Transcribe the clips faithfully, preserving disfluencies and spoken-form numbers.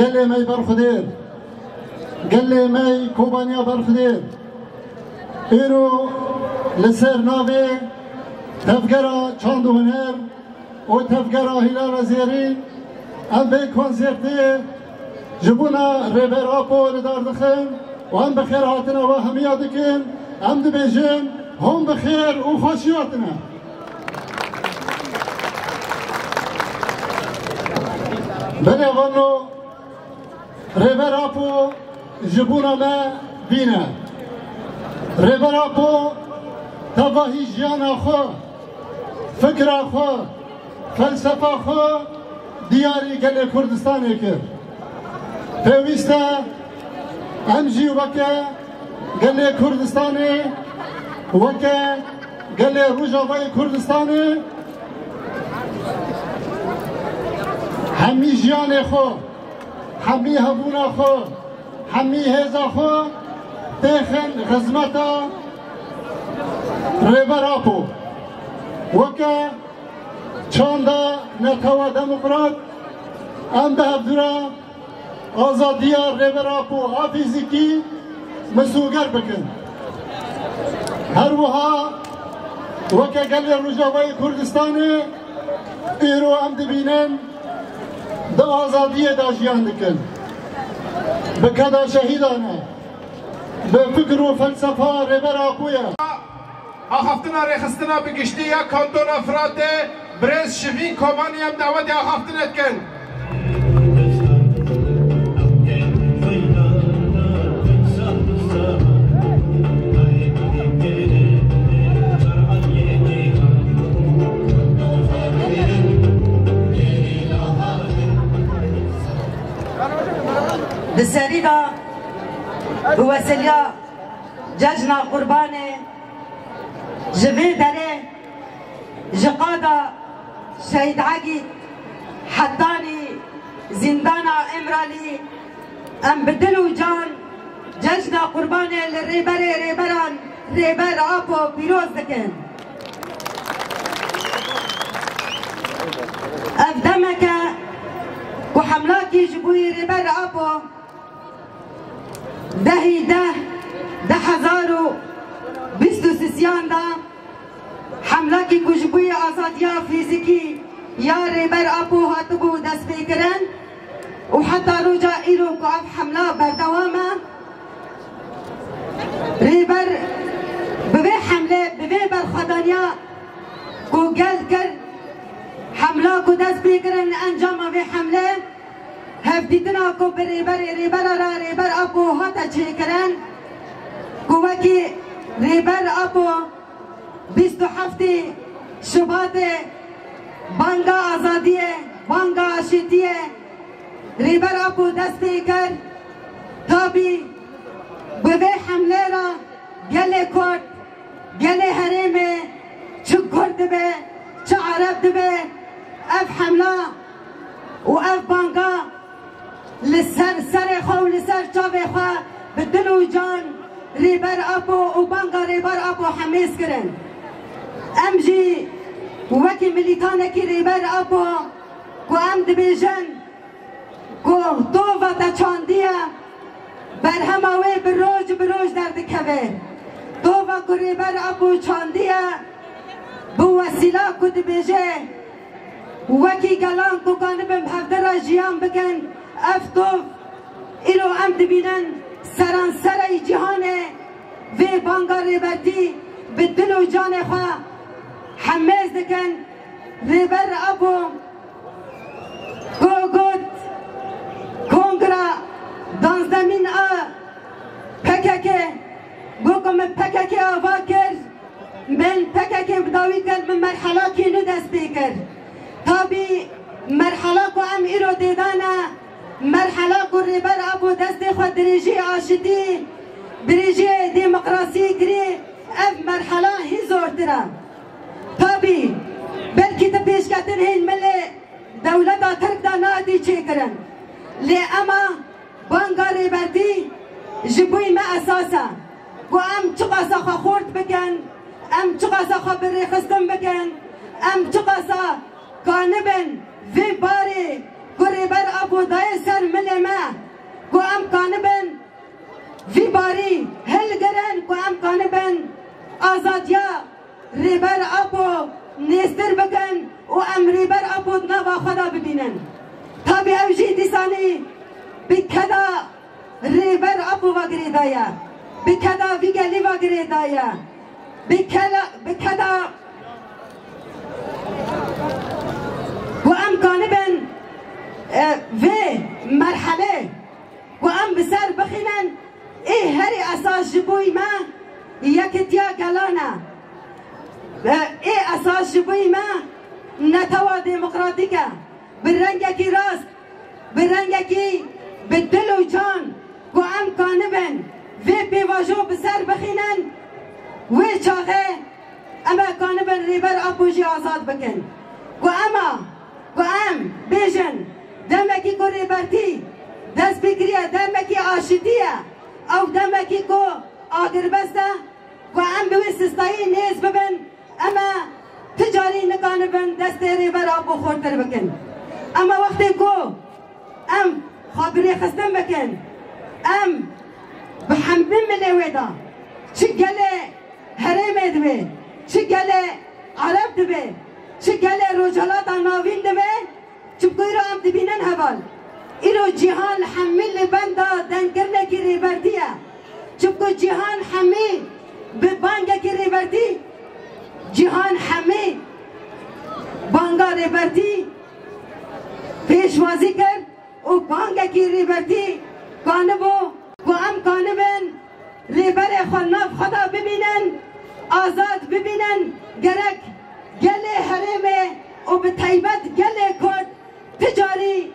Gelê me yê berxwedêr, gelê me yê Kobaniya berxwedêr, îro li ser navê Tevgera Çand û Huner û Tevgera Hîlala Zêrîn, em vê konsertê ji bona Rêber Apo li dar dixin û em bi xêr hatina we hemiya dikin. Em dibêjin, hûn bi xêr û xweşî hatine. Belê vano, Rêber Apo ji bona me bîne. Rêber Apo tevahî jiyana xwe, fikra xwe, felsefa xwe diyarî gelê Kurdistanê kir. Pêwîst e em jî weke gelê Kurdistanê, weke gelê Rojavayê Kurdistanê hemî jiyanê xwe, hemî hebûna xwe, hemî hêza xwe têxin xizmeta Rêber Apo. Weke çanda Netewa Demokrat, em bi hevdû re azadiya Rêber Apo a fîzîkî misoger bikin. Her wiha weke gelê Rojavayê Kurdistanê îro em dibînin di azadiyê de jiyan dikin. Bi keda şehîdan e. Bi fikr û felsefa Rêber Apo ye. Axaftina rêxistina bi giştî ya Kantona Firatê, birêz Şivîn Kobanî em dawetê axaftinê dikin. Di serî de bi wesiliya Cejna Qurbanê ji vê derê ji qada Şehîd Egîd hetanî zîndana Îmralî, em bi dil û can Cejna Qurbanê li Rêberê Rêberan Rêber Apo pîroz dikin. Ev demek e ku hemlakî ji bo Rêber Apo dehî deh du hezar û bîst û sisiyan de hemlakî ku ji bo azadiya fîzîkî ya Rêber Apo hatibû destpêkirin û heta roja îro ku ev hemla berdewam e. Rêber bi vê hemlê, bi vê berxwedaniya ku gel kir, hemla ku dest pê kirin, encama vê hemlê, hevdîtina ku bi Rêberê, Rêbera re Rêber Apo hate çêkirin, ku wekî Rêber Apo bîst û heftê Şubatê banga azadiyê, banga aşîtiyê Rêber Apo dest pê kir. Tabî bi vê hemlê re gelê Kurd, gelê herêmê, çi Kurd dibe, çi Ereb dibe, ev hemla û ev banga li ser serê xwe û li ser çavê xwe bi dil û can Rêber Apo û banga Rêber Apo hemêz kirin. Em jî wekî milîtanekî Rêber Apo ku em dibêjin ku tova te çandiye, berhema wê bi roj bi roj derdikeve. Tova ku Rêber Apo çandiye, bi wesîla ku dibêje, wekî gelan ku kanibin bi hevdira jiyan bikin, ev tov îro em dibînin seranserê cîhanê vê banga rêbertî bi dil û canê xwe hemêz dikin. Rêber Apo ku got kongra danzdemîn a P K K, got ku min P K K ava kir, min P K K bi dawî kir, min merhelakî nû dest pê kir. Tabî merhela ku em îro tê de ne, merhela ku Rêber Apo destê xwe dirêjî aşitî, dirêjî demokrasiyê kirî, ev merhela hîn zortir e. Tabî, belkî ti pêşketin hên milê dewleta Tirk de nehatî çêkirin. Lê ema banga rêbertî ji bo me esas e. Ku em çiqasa xwe xurt bikin, em çiqasa xwe bi rêxistin bikin, em çiqasa kanibin vê barê ku Rêber Ku dayê ser milê me, ku em kanibin vî barî hilgirin, ku em kanibin azadiya Rêber Apo nêztir bikin û em Rêber Apo di nava xwe de bibînin. Tabî ew jî dîsanî bi keda Rêber Apo ve girêdaye, bi keda vî gelî ve girêdaye, bi kela-, bi keda ku em kanibin, e, vê merhelê ku em bi ser bixînin, ê herî esas ji bo me yekitiya gelan e. E, ê esas ji bo me netewa demokratîk e. Bi rengekî rast, bi rengekî bi dil û can ku em kanibin vê pêvajo bi ser bixînin, wê çaxê em ê kanibin Rêber Apo jî azad bikin. Ku ema, ku em bêjin, demekî ku Rêbertî dest pê kiriye, demekî aşitî ye, ew demekî ku agirbest e, ku em bi wê sistayî nêz bibin, em ê ti carî nikanibin destê Rêber Apo xurtir bikin. Ema wextê ku em xwe bi rêxistin bikin, em bi hemî milê wê de, çi gelê herêmê dibe, çi gelê Ereb dibe, çi gelê Rojhilata Navîn dibe, çimku îro em dibînin heval. Îro cîhan hemî li benda dengkirinekî Rêbertî ye. Çimku cîhan hemî bi bangekî Rêbertî, cîhan hemî banga Rêbertî pêşwazî kir û bangekî Rêbertî kanibû ku em kanibin Rêberê xwe nav xwe de bibînin, azad bibînin, gerek gelê herêmê û bi taybet gelê Kurd ti carî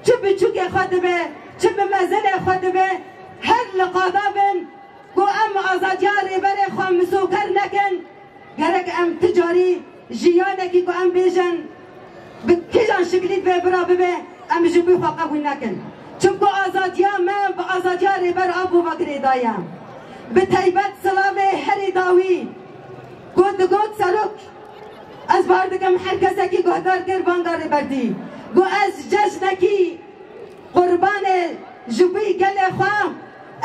çi biçûkê xwe dibe, çi bi mezinê xwe dibe, her li qada bin ku em azadiya Rêberê xwe misûker nekin. Gerek em ti carî jiyanekî ku em bêjin bi kîjan şiklî divê bira bibe, em ji bo xwe qebûl nekin. Çimku azadiya me bi azadiya Rêber Apo ve girêdaye. Bi taybet silavê herî dawî ku digot serok, ez bar dikim her kesekî guhdar kir banga Rêbertî, ku ez cejnekî qurbanê ji bo gelê xwe,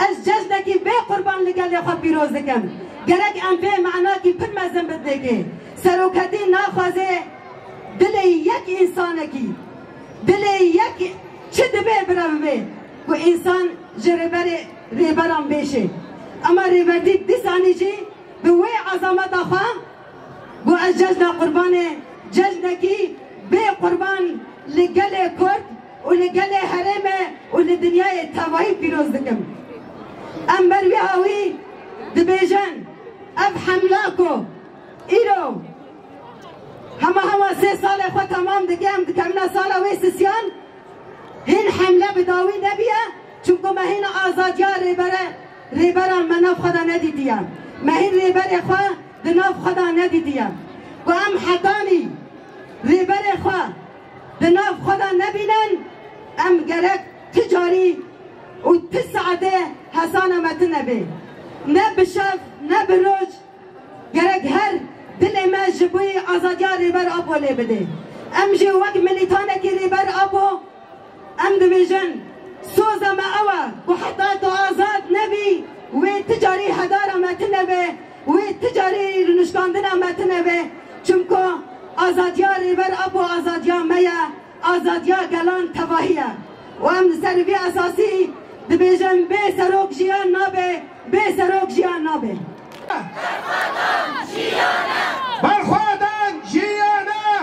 ez cejnekî bê qurban li gelê xwe pîroz dikim. Gerek em vê manakî pir mezin bidinê. Seroketî naxwaze dilê yek însanekî, dilê yek çi dibe bira bibe ku însan ji rêberê, rêberan bêşe. Ema Rêbertî dîsanî jî bi wê ezameta xwe, got, ez cejna qurbanê, cejnekî bê qurban li gelê Kurd û li gelê herêmê û li dinyayê tevahî pîroz dikim. Em ber wî hawî dibêjin, ev hemla ku îro hema hema sê salê xwe temam dike, em dikevine sala wê sisiyan, hîn hemle bi dawî nebiye, çimku me hîn azadiya rêbere, rêberan me nav xwe de nedîtiye. Me hîn rêberê xwe di nav xwe de nedîtiye. Ku em hetanî rêberê xwe di nav xwe de nebînin, em gerek ti carî û ti saetê hesana me tune be. Ne bi şev, ne bi roj, gerek her dilê me ji bo azadiya Rêber Apo lê bide. Em jî wek milîtanekî Rêber Apo, em dibêjin, soza me ew e ku heta tu azad nebî, wê ti carî hedara me tune be, wê ti carî rûniştandina me tune be. Çimku azadiya Rêber Apo azadiya me ye. Azadiya gelan tevahî ye û em li ser vî esasî dibêjin, bê serok jiyan nabe, bê serok jiyan nabe. Berxwedan jiyan e!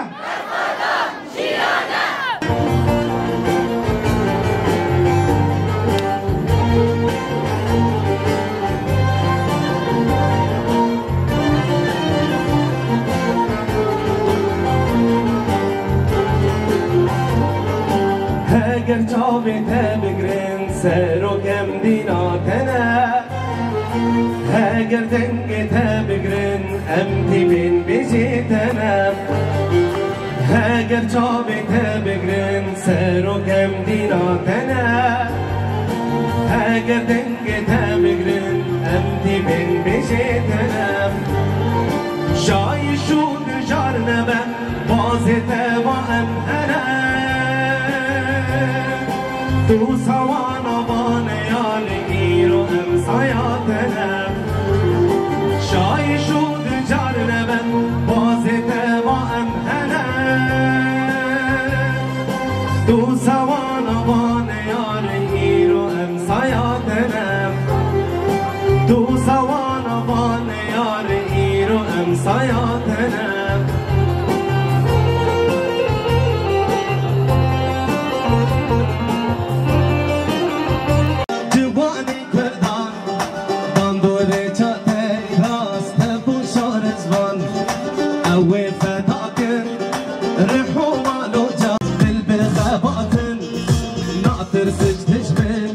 Heger çavê te bigrin, serok em dîna te ne. Heger dengê te bigrin, em tîbên bêjê te ne. Heger çavê te bigrin, serok em dîna te ne. Heger dengê te bigrin, em tîbên bêjê te ne. Şayîş û dijar nebe, bazê te va em hene. Tu sawana vane yar îro em saya te ne. Şayî şû di car nebe, bazê te va em hene. Tu sawana vane yar îro em saya te ne. Tu sawana vane yar îro em saya te ne. Ciwanê Kurdan, bandorê çatek rast, tev û şarizvan. Ew ê feda kin, rih û mal û can, dil bi xebatin, natirsic dijmin,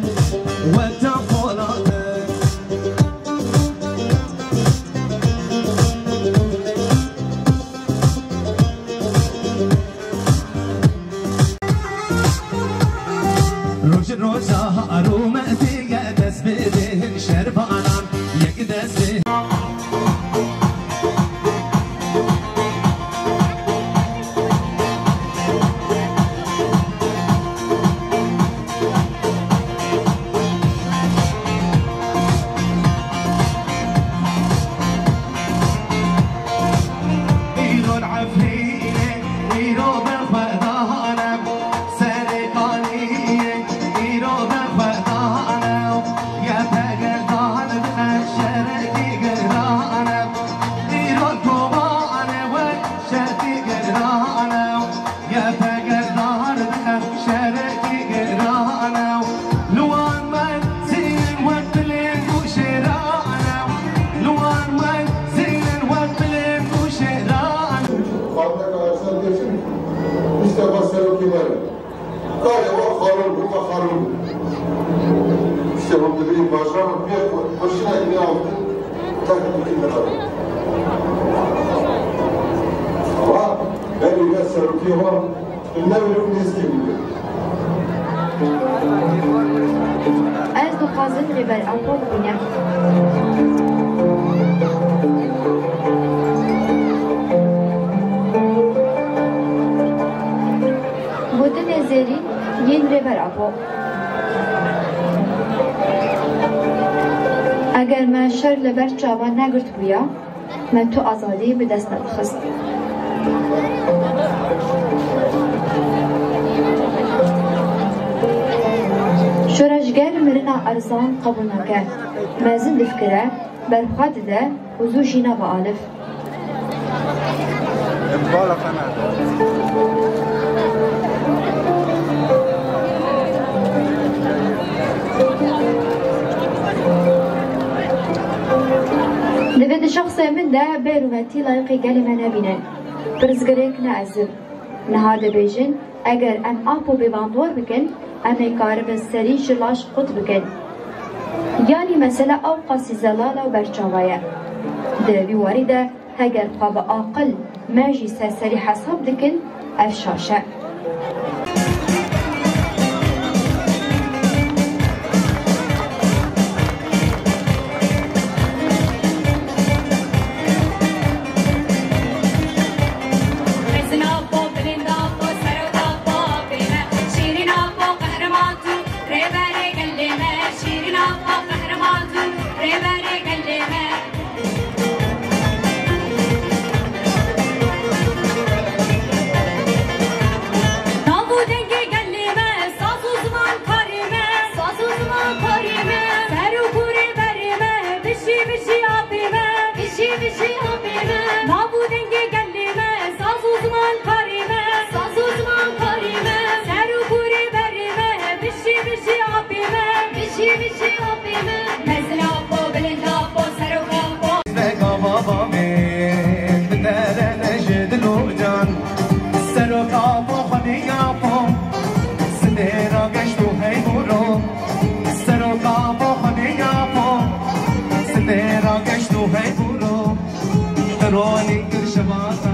wek can polat e. Roj roja harûmetê ye, dest bidin şervanan, yek dest bi Îro li Efrînê, îro bi xwe dane, serê Kaniyê, îro bi xwe dane, ye pegeldan dine şerekî girane, îro li Kobanê wek şertî girane. Ye pegeldar dixef şerekî girane, li wan mezînin wek bilêng û şêrane, li wan mezînin wek bilêng û şêrane. Xalteka Ersan Geçim, îşte va serokê me. Karê wa xalon bû, ka xalon bû. Îşte hûn dibînin bajaran pê xwe, xweşîna îne avtin, tak dikin beraber. Ama ben îne serokê wa, Ez dixwazim Rêber Apo bibînim. Gotinê zêrîn yên Rêber Apo. Eger me şer li ber çavan negirtibûya, me tu azadî bi dest nedixist. Şoreşger mirina erzan qebûl nake. Mezin difikire, berxwe dide û zû jî nava alif. Divê di şexsê min de bêrûmetî layîqî gelê me nebînin. Pirsgirêk ne ez im. Niha dibêjin, eger em Apo bê bandor bikin, em ê karibin serî ji laş qut bikin. Yanî mesele ewqasî zelal e û berçava ye. Di vî warî de, heger xwe bi aqil me jî ser serî hesab dikin, ev şaş e. Mezin Apo, bilind Apo, serok Apo, apê me. Şîrîn Apo, qehreman tu, rêberê gelê me. Şîrîn Apo, qehreman tu, rêberê gelê me. Nav û dengê gelê me, saz û zimankarê me. Saz û zimankarê me. Ser û kûrê berê me, bijî, bijî apê me. Bijî, bijî apê me. Nav û dengê gelê me, saz û zimankarê me. Saz û zimankarê me. Ser û kûrê berê me, bijî, bijî apê me. Bijî, bijî apê me. Mezin Apo, bilind Apo, serok Apo. Vega baba me, bidere ne ji dil û can. Serok Apo, xwedî Apo, sibê rageşt û hey bûro. Serok Apo, xwedî Apo, sibê rageşt û hey bûro. Ronî kir şevata.